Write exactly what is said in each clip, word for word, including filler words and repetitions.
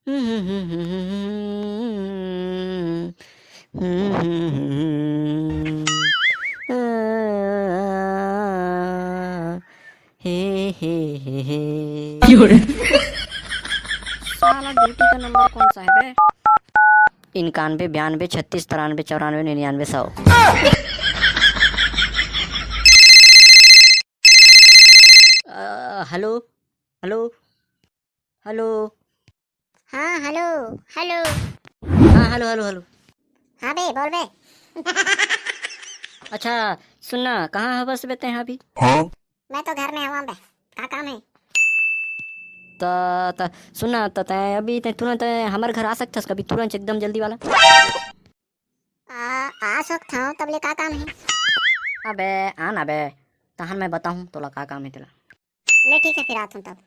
हे, हे, हे, हे। साला ड्यूटी का नंबर कौन सा है बे? इक्यानवे, बयानवे, छत्तीस, तिरानवे, चौरानवे, निन्यानवे, सौ। अ, हेलो, हेलो, हेलो। हाँ, हेलो, हेलो। हाँ, हेलो, हेलो, हेलो। हाँ बे, बोल बे। अच्छा, सुन ना, कहाँ हवस बे तैं अभी? हाँ? मैं तो घर में हवं बे। का काम है? त, त, सुन ना, त तैं अभी तैं तुरंत हमर घर आ सकथस कभी, तुरंत एकदम जल्दी वाला? आ, आ सकथंव, तब ले का काम है? अबे, आ ना बे, तहन मैं बताहूँ तोला का काम है तेला। ले ठीक है, फिर आथंव तब।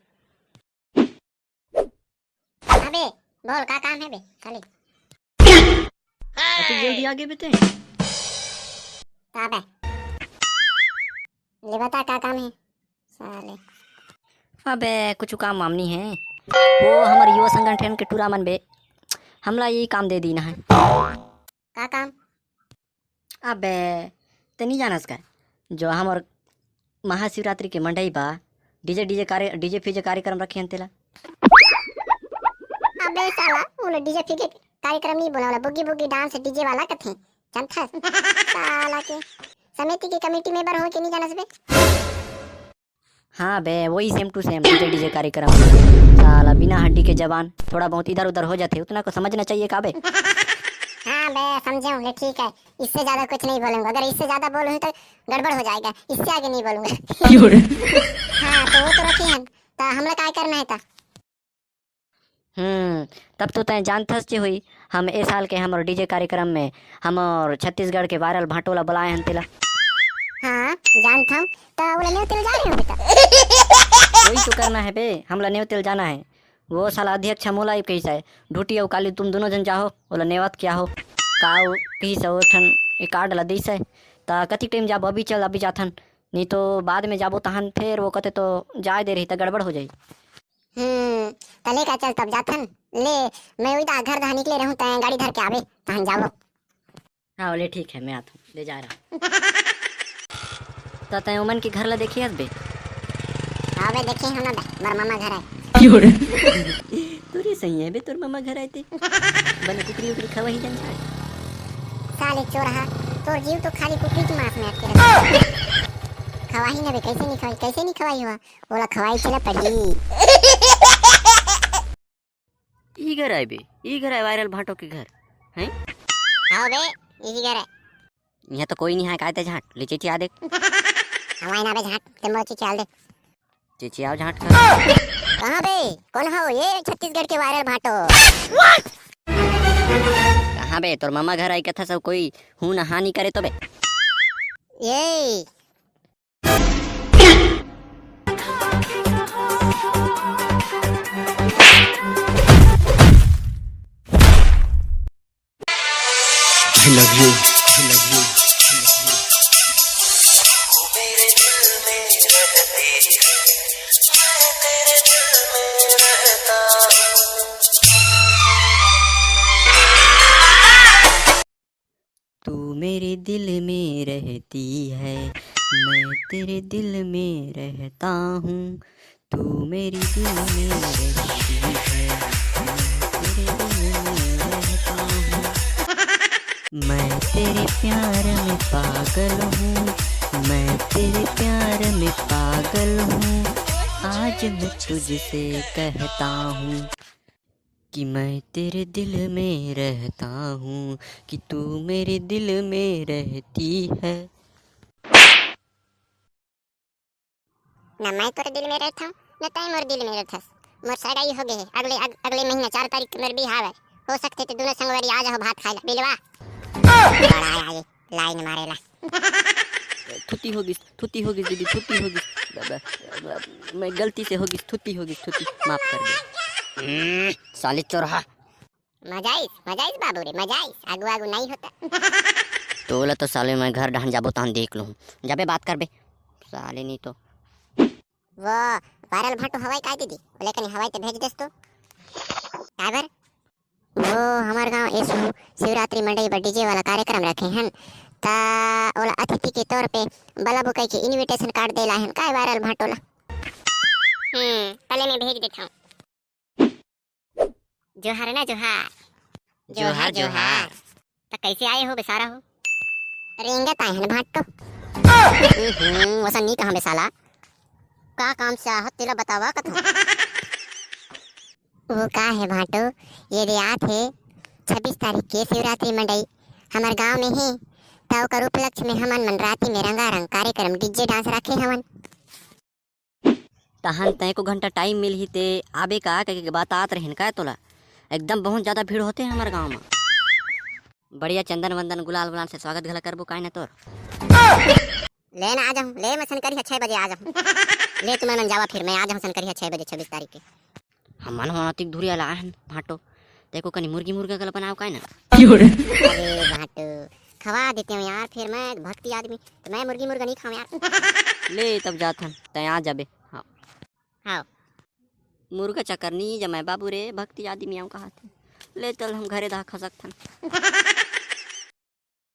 अबे, बोल, का काम है बे? चले। अति जल्दी आ गे बे तैं। का बे? ले बता, का काम है? साले। अबे, कुछ काम वाम नहीं है। वो हमर युवा संगठन के टूरा मन बे, हमला यही काम दे दीन है। का काम? अबे, तैं नहीं जानस का? जो हमर महाशिवरात्रि के मंडई बा, डीजे, डीजे कार्य-, डीजे फीजे कार्यक्रम रखे हन तेला। अबे साला, ओला डीजे फीजे कार्यक्रम नहीं बोला, ओला बुगी बुगी डांस डीजे वाला कथे, जानथस? साला के समिति के कमेटी मेंबर हो के नहीं जानस बे? हाँ बे, वही same to same DJ, DJ कार्यक्रम। साला बिना हड्डी के जवान, थोड़ा बहुत इधर उधर हो जाथे, उतना को समझना चाहिए का बे? हाँ बे, समझे होंगे, ठीक है, इससे ज्यादा कुछ नहीं बोलूंगा, अगर इससे ज्यादा बोलूँ तो गड़बड़ हो जाएगा, इससे आगे नहीं बोलूंगा। क्यों रे? हाँ, तो वो तो रखे हन, त हमला काय करना है त? हम्म, तब तो तैं जानथस जे होही, हम ए साल के हमर डीजे कार्यक्रम में हमर छत्तीसगढ़ के वायरल भांटो ला बुलाए हन तेला। हाँ, जानथंव, त ओला नेवते ला जा रहे हो बेटा? वही तो करना है बे, हमला नेवते ला जाना है। वो साला अध्यक्ष मोला ही कहिस है, ढूटी अउ काली तुम दोनों जन जाहो, ओला नेवत के आहो। का वो कहिस है, वो ठन ए कार्ड ला दिस है, त कतिक टाइम जाबो? अभी चल, अभी जाथन, नहीं तो बाद में जाबो तहन फिर वो कहते तो जाए दे रही त गड़बड़ हो जाई। हम्म, त ले का चल तब जाथन। ले, मैं उइदा घर धानी निकले रहूं, तैं गाड़ी धर के आबे, तहन जाबो। हाँ, ले ठीक है, मैं आथंव, ले जा रहा। त तैं ओमन के घर ला देखे हस बे? हाँ बे, देखे हंव ना बे, मोर मामा घर आय। क्यों रे? तोरे सही है बे, तोर मामा घर आय ते। बने कुकरी उकरी खवाही जन झाट। साले चोरहा, तोर जीव तो खाली कुकरी के मांस में अटके रहथे। खवाही ना बे, कैसे नहीं खवाही, कैसे नहीं खवाही हुआ? ओला खवाई चला पड़ी। ई घर आय बे, ई घर आय वायरल भांटो के घर, हैं? हाँ बे, इही घर आय। यहाँ तो कोई नहीं है, काय ते झाट, ले चिचिया देख। हवाई ना बे झाट, ते मोर चिचिया दे। चिचियाओ झाट कर। कहाँ बे? कौन हो ये छत्तीसगढ़ के वायरल भांटो? कहाँ बे? तोर मामा घर आई कथा सब कोई हूँ ना हाँ नहीं करे तो बे। ये I love you. I love you. तू मेरे दिल में रहती है, मैं तेरे दिल में रहता हूँ। तू मेरी दिल में रहती है, मैं तेरे दिल में रहता हूँ। मैं तेरे प्यार में पागल हूँ, मैं तेरे प्यार में पागल हूँ। आज मैं तुझसे कहता हूँ कि मैं तेरे दिल में रहता हूँ, कि तू मेरे दिल में रहती है। ना मैं तोर दिल में रहथंव, ना तैं मोर दिल में रहथस। मोर सगाई हो गे हे, अगले, अग-, अगले महीना चार तारीख के मोर बिहाव हे। हो सकथे ते दूनों संगवारी आ जाओ भात खाए ला, बिलवा। बड़ा आए लाइन मारे ला। थुती हो गिस, थुती हो गिस दीदी, थुती हो गिस। बाबा, बाबा, मैं गलती से हो गिस, थुती हो गिस, थुती, माफ कर दे। हम्म, साली चोरहा। मजा आइस, मजा आइस बाबू रे, मजा आइस। आगू, आगू नहीं होता। तोला तो साले मैं घर डहन जाबो तहन देख लूँ। जाबे बात करबे। साले नहीं तो। वो वायरल भांटो हवाई काय दीदी? बोले कनी हवाई ते भेज देस तो। काबर? वो हमर गांव एसो शिवरात्रि मंडई बर डीजे वाला कार्यक्रम रखे हन, त ओला अतिथि के तौर पे बलाबो कहिके इनविटेशन कार्ड दे लाए हन। काय वायरल भांटो ला? हम्म, तले में भेज देथव। जोहार ना जोहार। जोहार, जोहार। त कैसे आए हो बेसारा हो? रेंगत आए हन भांटो। हम्म, वसन नी कहा बेसाला। का काम से आहत तेला बतावा कथो। वो का है भांटो, ये दे आत हे छब्बीस तारीख के शिवरात्रि मंडई हमर गांव में हे, त ओकर उपलक्ष्य में हमन मन राती में रंगारंग कार्यक्रम डीजे डांस रखे हवन। तहन तय को घंटा टाइम मिलही ते आबे का कहिके बात आत रहिन का तोला? एकदम बहुत ज्यादा भीड़ होते हमर गांव में। बढ़िया चंदन वंदन गुलाल वुलाल से स्वागत घला करबो काय न तोर। ले ना आ जाऊं, ले मैं सनकरिया छह बजे आ जाऊं। ले तुम्हें मन जावा फिर मैं आ जाऊं सनकरिया छह बजे छब्बीस तारीख के। हमन हो अतिक दूरिया ला आए हन भांटो, देखो कनी मुर्गी मुर्गा गला बनाओ काय ना। अरे भांटो, खवा देते हो यार, फिर मैं भक्ति आदमी, तो मैं मुर्गी मुर्गा नहीं खाऊं यार। ले तब जात हन, तय आ जाबे। हाँ। हाँ। मुर्गा चक्कर नी जमाए बाबू रे, भक्ति आदमी आऊं कहा थे। ले चल हम घरे दहा खसक थन।